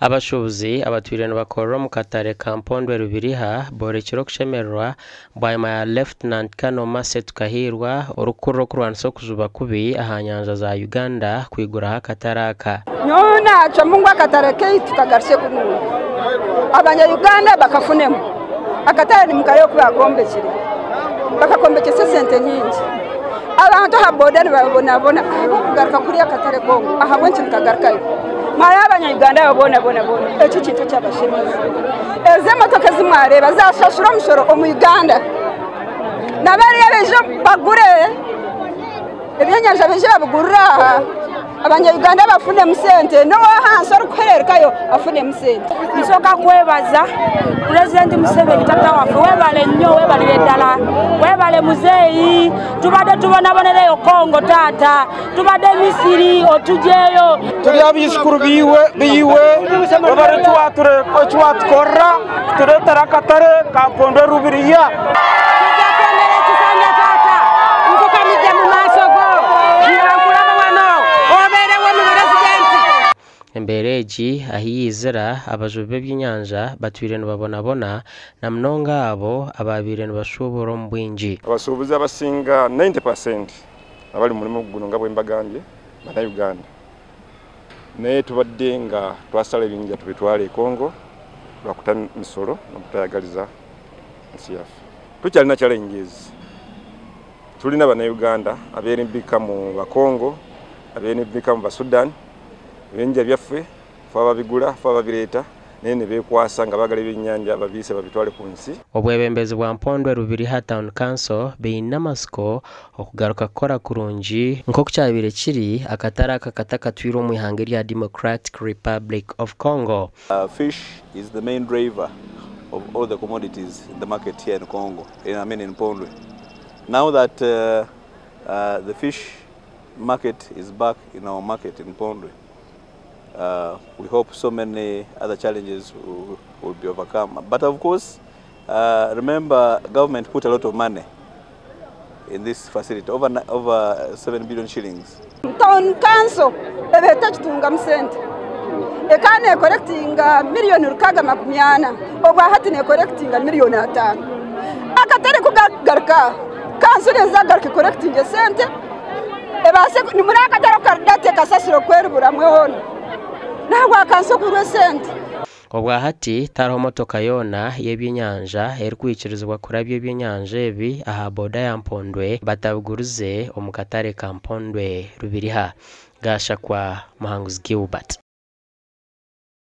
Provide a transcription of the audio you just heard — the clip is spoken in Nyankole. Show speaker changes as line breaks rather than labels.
Abashuubuzi abatwire nibakorera omu katare ka Mpondwe Rubiriha boorekire okushemererwa bwanyima ya Lieutenant Colonel Mercy Tukahiirwa orikukurira okurwanisa okujuba kubi aha nyanja za Uganda kwiguraho akatare aka.
Nyowe nacwamu ngu akatare kaitu kagarukye kunuuya abanya Uganda bakafunemu. Akatare nimukareeba oku bakombekire, bakakombekyesa esente nyingi. Abantu aha boda nibabonabona ahabw'okugaruka kuriya akatare konka ahabw'enki nikagarukayo? Mwareeba abanya Uganda abo boona boona boona eki kintu ekyabashemeza. Ezi emotoka ezi mwareeba zashashura omushoro omu Uganda na bariya baije bagure ebyenyanja baije babigurire aha abanya Uganda bafunemu sente n'owahansi orikuhererekayo afunemu sente.
Nsooka kwebaza Pulezidenti Museveni taata waffe, webale nnyo, webalire ddala, webale muzeeyi. Tubadde tubonabonereyo Congo taata, tubadde Misiri otugyeyo.
Turi abaijukuru biiwe biiwe webare eki watukorera kutureetera akatare ka Mpondwe Rubiriya.
Tujja kwongera ekisanja taata, nfukamidde mu maaso go nga nkulaba wano obeerewo mu Pulezidenti.
Embeera egi ahi yaizira, abajubi b'ebyenyanja batwire nibabonabona na munonga abo abaabaire nibashuubura omu bwingi.
Abasuubuzi abasinga 90% abali mu mulimu guno nga bwe mbagambye Bannayuganda, naye tubadde nga twasala ebinja tubitwale e Congo lwakuta misolo n'obutayagaliza nsi yaffe. Tukyalina challenges, tulina Bannayuganda abeerimbika mu Bakongo, abeerimbika mu Basudan, ebyennyanja byaffe fe ababigula, fe ababireeta, naye ne beekwasa nga baagala ebyennyanja babiise babitwale ku nsi.
Obwebembezi bwa Mpondwe Rubiriha Town Council baine amatsiko okugaruka kukora kurungi nk'oku kyabaire kiri akatare aka katakatwire omu ihanga erya Democratic Republic of Congo.
Fish is the main driver of all the commodities in the market here in Congo, in, I mean in Mpondwe. Now that the fish market is back in our market in Mpondwe, we hope so many other challenges will be overcome. But of course, remember, government put a lot of money in this facility, over 7 billion shillings.
Town council ebeeta ekitungamu sente ekaba necollectinga miliyoni 640, obwa hati necollectinga miliyoni 5. Akatare kugagaruka, kanso nezagaruka ecollectinge sente ebaase nimuri akatare karidate kasasiro kweribura hoona nahabwa kanso kurwa esente.
Obwa hati tariho motoka yoona y'ebyenyanja erikwikirizibwa kurabya ebyenyanja ebi aha boda ya Mpondwe batabigurize omu katare ka Mpondwe Rubiriha. Gashakwa Muhanguzi Gilbert.